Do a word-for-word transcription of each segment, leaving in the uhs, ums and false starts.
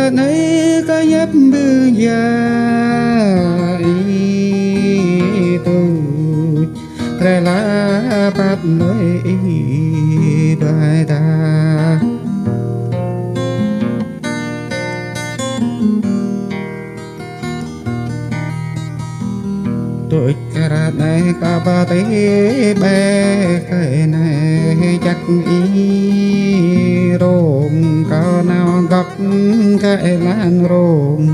Anai kơ ñăp ƀư ya ih tui, rai la păt nui ih ƀai ta. Tui kơ ră anai kơ pơtih ƀĕ kơ anai čăk ih rông, kơ nao gŏk kơ lan rông.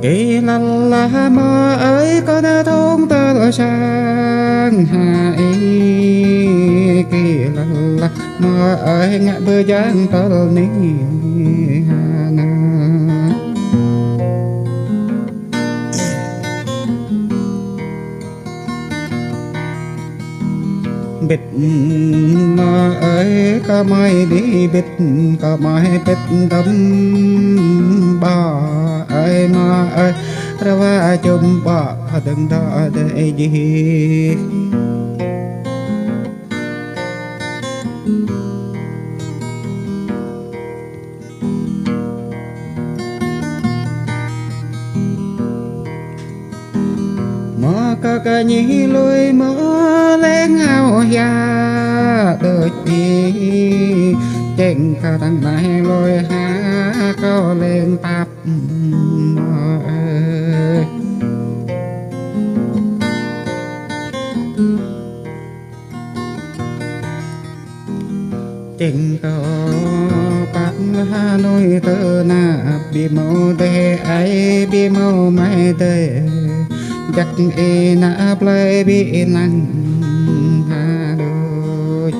Kơ lălah mơ ơi kơ na thong tơl sang ha ih, kơ lălah mơ ơi ngă ƀơ jang tơl nih ha na. Bĭt mơ ơi kơ mơi đĭ bĭt, kơ mơi bĭt tơm ƀă ơi mơ ơi rơwa čum ƀă dơ̆ng đă đe jih. Mơ kơ kơ ñi lui mơ leng ao hia đôč ih, čeng kơ tăng nai lui ha kơ leng pap mơ ơi. Čeng kơ păt ha nui tơ na ƀu hmâo dêh ai ƀu hmâo mai dêh. Jăk ih nă plơi ƀu lăng ha đôč.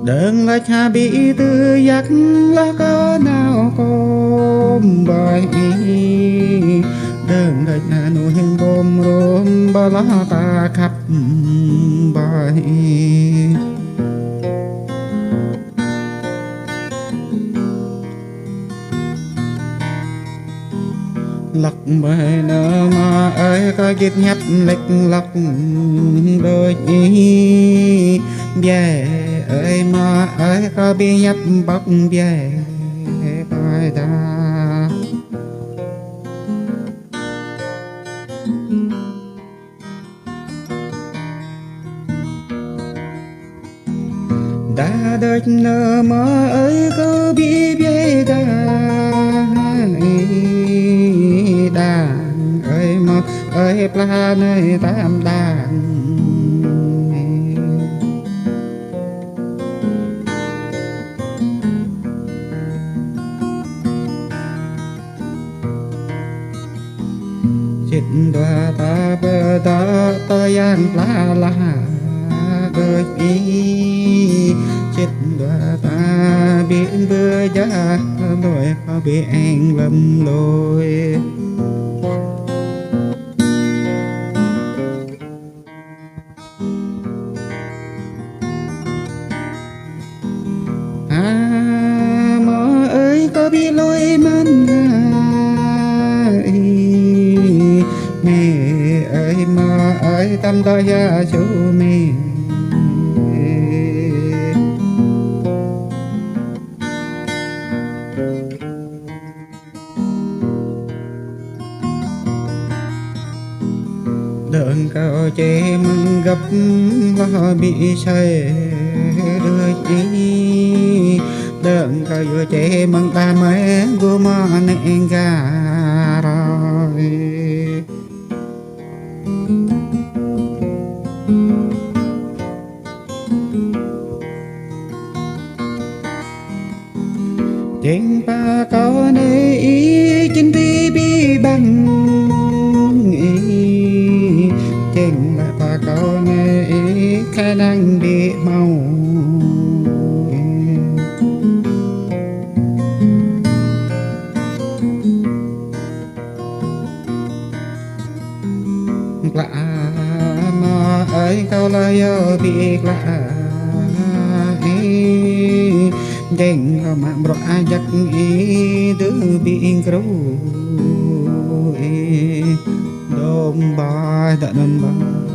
Đơ̆ng lăč ha ƀu tŭ jăk lăh kơ nao kôm ƀơi ih. Đơ̆ng lăč ha nuih bôm rôm ƀơi lăh ta khăp ƀơi ih. Lăk ƀơi nơ mơ ơi kơ git ñăp lĕk lăk đôč ih. Biă ơi mơ ơi kơ ƀu ñăp bŏk biă ƀơi ta. Đa đôč nơ mơ ơi kơ ƀu biă đa. Đa ơi mơ ơi pla nai tam đa. Sĭt dua ta pơtô tơ yang pla lah đôč ih. Sĭt dua ta ƀu ƀơ jah lui kơ ƀu eng lăm lui. Ha mơ ơi kơ ƀu lui mơ̆n ha ih. Mĕ ơi mơ ơi tam đa ya su mĕ. Đơ̆ng kơ čê mơ̆ng găp lăh ƀu sai đôč ih. Đơ̆ng kơ yua čê mơ̆ng đa mơi gô mă nĕng ga rơi. Čeng pă kâo nai ih čin ri ƀu ƀăng ih. Čeng pă kâo nai ih khă năng ƀu hmâo. Pla mơ ơi Kâo laĭ yơh ƀing klă ih, jing kâo mă bruă ajăk ih dưi ƀing gru ih. Dôm ƀai dă anŭn ƀai.